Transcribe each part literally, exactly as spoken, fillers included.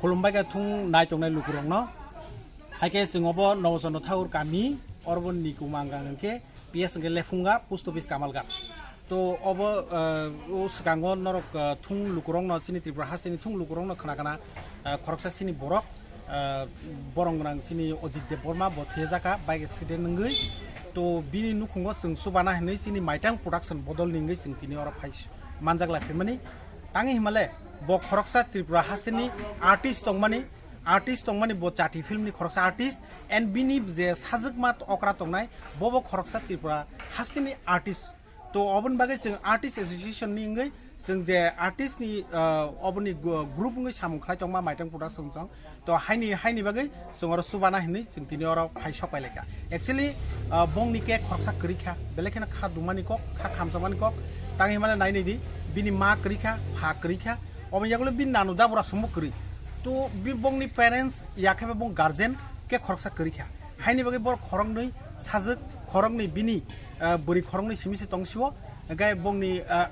Khulumbai khe thung nai tongnai lukurokno. Hai khe chwng obo Nobochondro Thakur kami, oro bo ni kumang gang hwnkhe P S hwnkhe Lephunga, post office Kamalghat. To obo, ah, o swkango norok, ah, thung lukurokno, chini Tripura hasteni thung lukurokno khna khna, ah, khoroksa chini borok, ah, borong gwnang chini Ojit Debbarma bo thwijakha bike accident wngwi. To bini nukhungo chwng chubana hinwi chini Maitang Production bodolni wngwi chwng tini oro phai manjak lai phaimani. Tangwi himale bo khoroksa Tripura hasteni artist tongmani, artist tongmani bo chati filmni khoroksa artist, and bini je sajwkma okra tongnai, bo bo khoroksa Tripura hasteni artist. To oboni bagwi chwng artist association ni wngwi chwng je artist ni, ah, oboni gu-, group wngwi samung khlai tongma Maitang Production chwng. To haini, haini bagwi chwng oro chubana hinwi chwng tini oro phai sok pai laikha. Actually, ah, bongni khe khoroksa kwrwi kha, belai kheno kha dumani kok, kha khamsamani kok. Tangwi mane nai nai di, bini ma kwrwi kha, pha kwrwi kha. Oboni yagulo bini nanu da bura sumbo kwrwi. To bi-, bongni parents ya khe ba bong guardian khe khoroksa kwrwi kha. Haini bagwi borok khoroknwi sajwk, khoroknwi bini, ah, bwrwi khoroknwi simi se tong sio. Hwnkhe bongni, ah,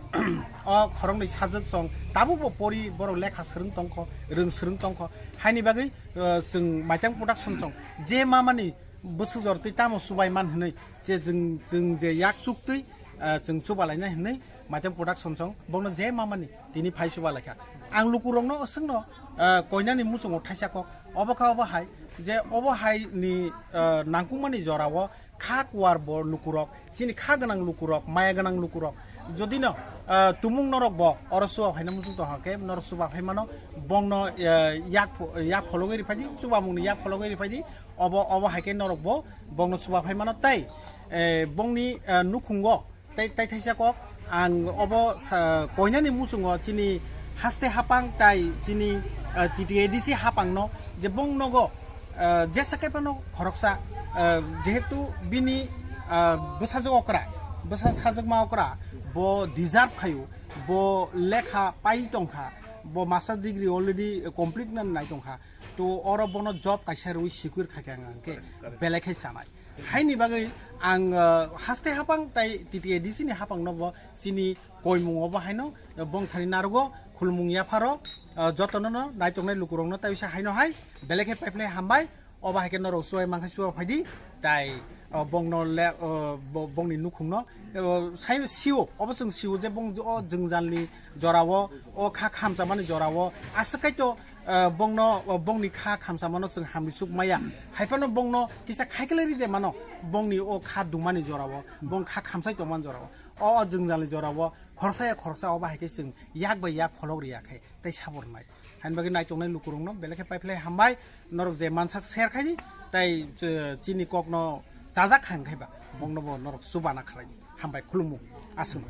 o khoroknwi sajwk chwng tabukbo pori borok lekha swrwng tongkho, rwng swrwng tongkho. Haini bagwi, ah, chwng Maitang Production chwng je mamani bwswk jor twi tamo chubai man hinwi je chwng, chwng je yak chuktwi, ah, chwng chuba laina hinwi Maitang Production chwng bongno je mamani tini phai chuba laikha. Ang lukurokno swngno, ah, koinani muchungo thaisa kok. Obo kha obo hai, je obo hai ni, ah, nangkukmani jorao kha kuar bo lukurok, chini kha gwnang lukurok, maya gwnang lukurok. Jodi no, ah, tumung norok bo oro chuba phaina muchung tongkha khe norok chuba phai mano, bongno, ah, yak pho-, yak phologwi riphaidi, chubamungni yak phologwi riphaidi, obo, obo hai khe norok bo bongno chuba phai mano tei, eh, bongni, ah, nukhungo Tei, tei thaisa kok, ang obo sa-, koinani muchungo chini haste hapang tai chini, ah, T T A D C hapangno je bong nogo, ah, jesa khe phano khoroksa, ah, jehetu bini, ah, bwsajwk okra, bwsa sajwkma okra, bo deserve khaio, bo lekha pai tongkha, bo master degree already complete nani nai tongkha, to oro bono job kaisa rwi secure khaikha hwnkhe belai khe chanai. Haini bagwi ang, ah, haste hapang tai T T A D C ni hapang no bo chini koimung obo haino, ah, bongthani narugo khulumung yapharo, ah, jotono no naitongnai lukurok no tai wisa haino hai belai khe paiphlai hambai. Obo hai khe norok chuai mankha chuwa phaidi tai, ah, bongno le, ah, bo-, bongni nukhung no, ah, sai sio obo chwng sio je bong o jwngjal ni jora o, o kha khamchamani jora o aswk kaitor ah, bongno, ah, bongni kha khamchamano chwng hamri chuk maya. Haiphano bongno kisa khaiklai ride mano, bongni o kha dumani jorao, bong kha khamsai tongmani jorao. O, o jwngjali jorao khoroksa ya khoroksa obo hai khe chwng yak bai yak pholok riya khe tei sabo rwnai. Haini bagwi naitongnai lukurokno belai khe paiphlai hambai, norok je mansak share khaidi, tei, eh, chini kokno chajak kha hwnkhaiba, bongno bo norok chubana khlaidi. Hambai khulumung, aswk.